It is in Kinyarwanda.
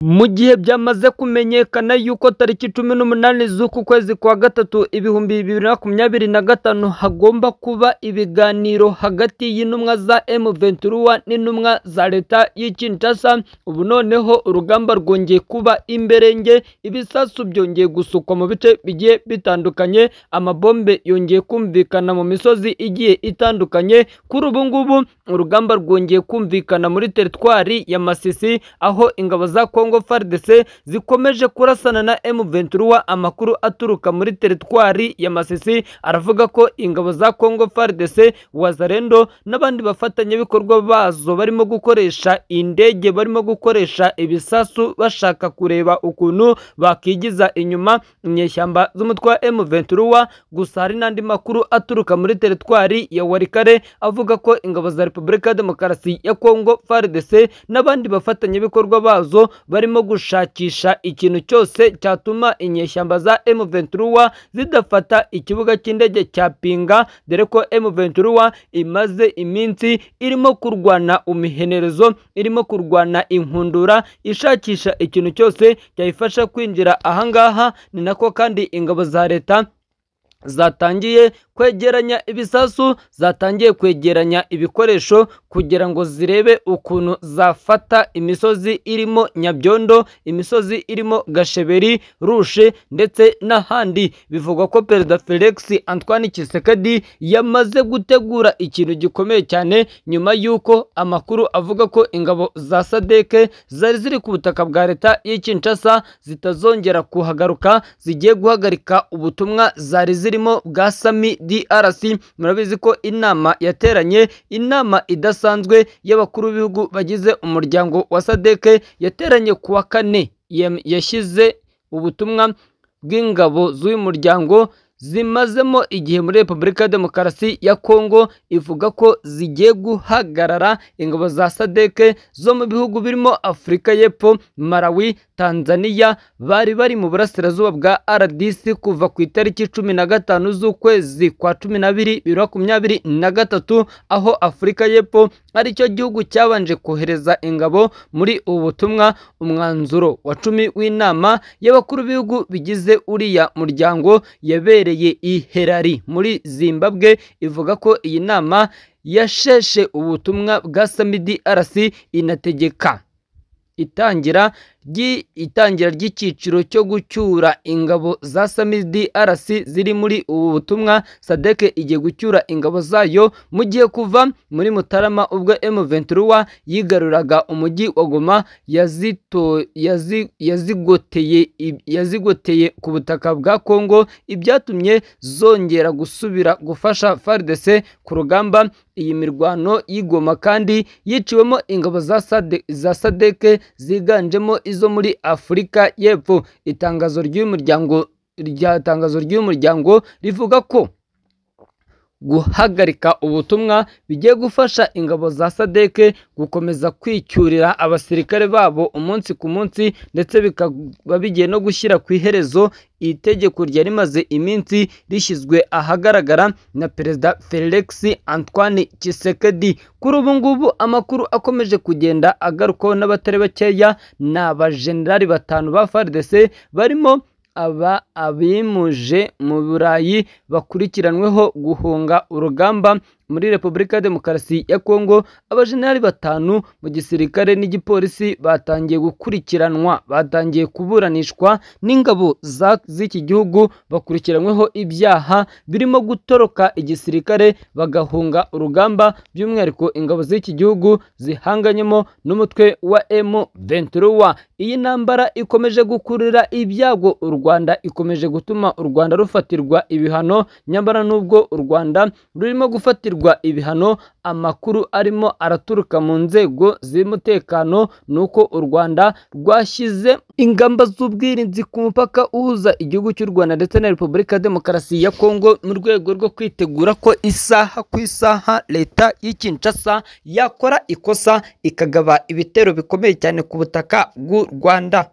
Mu gihe byamaze kumenyekana yuko tariki 18 z'uku kwezi kwa gatatu 2025 hagomba kuba ibiganiro hagati y'intumwa za M23 n'intumwa za leta y'i Kinshasa, ubu noneho urugamba rwongeye kuba imberenge, ibisasu byongeye gusukwa mu bice bigiye bitandukanye, amabombe yongeye kumvikana mu misozi igiye itandukanye. Kuri ubu ngubu urugamba rwongeye kumvikana muri teritwari ya Masisi, aho ingabo za Congo FARDC zikomeje kurasana na M23. Amakuru aturuka muri teritwari ya Masisi aravuga ko ingabo za Congo FARDC, Wazalendo n'abandi bafatanyabikorwa bazo barimo gukoresha indege, barimo gukoresha ibisasu bashaka kureba ukuntu bakigiza inyuma inyeshyamba z'umutwe wa M23. Gusa hari n'andi makuru aturuka muri teritwari ya Walikale avuga ko ingabo za Repubulika ya Demokarasi ya Congo FARDC n'abandi bafatanyabikorwa bazo barimo gushakisha ikintu cyose cyatuma inyeshyamba za M23 zidafata ikibuga cy'indege cya Pinga, dore ko M23 imaze iminsi irimo kurwana umihenerezo, irimo kurwana inkundura, ishakisha ikintu cyose cyayifasha kwinjira ahangaha. Ni nako kandi ingabo za leta zatangiye kwegeranya ibisasu, zatangiye kwegeranya ibikoresho kugira ngo zirebe ukuntu zafata imisozi irimo Nyabyondo, imisozi irimo Gasheberi, Rushe ndetse n'ahandi. Bivugwa ko Perezida Felix Antoine Tshisekedi yamaze gutegura ikintu gikomeye cyane nyuma y'uko amakuru avuga ko ingabo za SADC zari ziri ku butaka bwa leta y'i Kinshasa zitazongera kuhagaruka, zigiye guhagarika ubutumwa zari zirimo bwa Sami DRC. Murabizi ko inama yateranye, inama idasanzwe y'abakuru b'ibihugu bagize umuryango wa SADC yateranye kuwa kane, yashyize ubutumwa bw'ingabo z'uyu muryango zimazemo igihe muri Repubulika ya Demokarasi ya Kongo, ivuga ko zigiye guhagarara. Ingabo za SADC zo mu bihugu birimo Afurika y'Epfo, Malawi, Tanzania bari bari mu burasirazuba bwa RDC kuva ku itariki 15 z'ukwezi kwa 12 2023, aho Afurika y'Epfo aricyo gihugu cyabanje kohereza ingabo muri ubu butumwa. Umwanzuro wa 10 w'inama y'abakuru b'ibihugu bigize uriya muryango yabereye i Harare muri Zimbabwe, ivuga ko iyi nama yasheshe ubutumwa bwa SAMIDRC, inategeka itangira ry'icyiciro cyo gucyura ingabo za SAMIDRC ziri muri ubu butumwa. SADC igiye gucyura ingabo zayo mu gihe kuva muri Mutarama ubwo M23 yigaruraga umujyi wa Goma yazigoteye ku butaka bwa Kongo, ibyatumye zongera gusubira gufasha FARDC ku rugamba. Iyi mirwano y'Igoma kandi yiciwemo ingabo za SADC ziganjemo izo muri Afurika y'Epfo. Itangazo ry'uyu muryango rivuga ko guhagarika ubutumwa bigiye gufasha ingabo za SADC gukomeza kwicyurira abasirikare babo umunsi ku munsi, ndetse bikaba bigiye no gushyira ku iherezo itegeko ryari rimaze iminsi rishyizwe ahagaragara na Perezida Felix Antoine Tshisekedi. Kuri ubu ngubu amakuru akomeje kugenda agarukwaho n'abatari bakeya ni abajenerali 5 ba FARDC barimo aba abimuje mu Burayi bakurikiranweho guhunga urugamba muri Repubulika ya Demokarasi ya Kongo. Abajenerali 5 mu gisirikare n'igipolisi batangiye gukurikiranwa, batangiye kuburanishwa n'ingabo z'iki gihugu, bakurikiranyweho ibyaha birimo gutoroka igisirikare bagahunga urugamba, by'umwihariko ingabo z'iki gihugu zihanganyemo n'umutwe wa M23. Iyi ntambara ikomeje gukurura ibyago u Rwanda, ikomeje gutuma u Rwanda rufatirwa ibihano. Nyamara nubwo u Rwanda rurimo gufatirwa ibihano, amakuru arimo araturuka mu nzego z'umutekano nuko u Rwanda rwashyize ingamba z'ubwirinzi ku mupaka uhuza igihugu cy'u Rwanda ndetse na Repubulika ya Demokarasi ya Kongo, mu rwego rwo kwitegura ko isaha ku isaha leta y'i Kinshasa yakora ikosa ikagaba ibitero bikomeye cyane ku butaka bw'u Rwanda.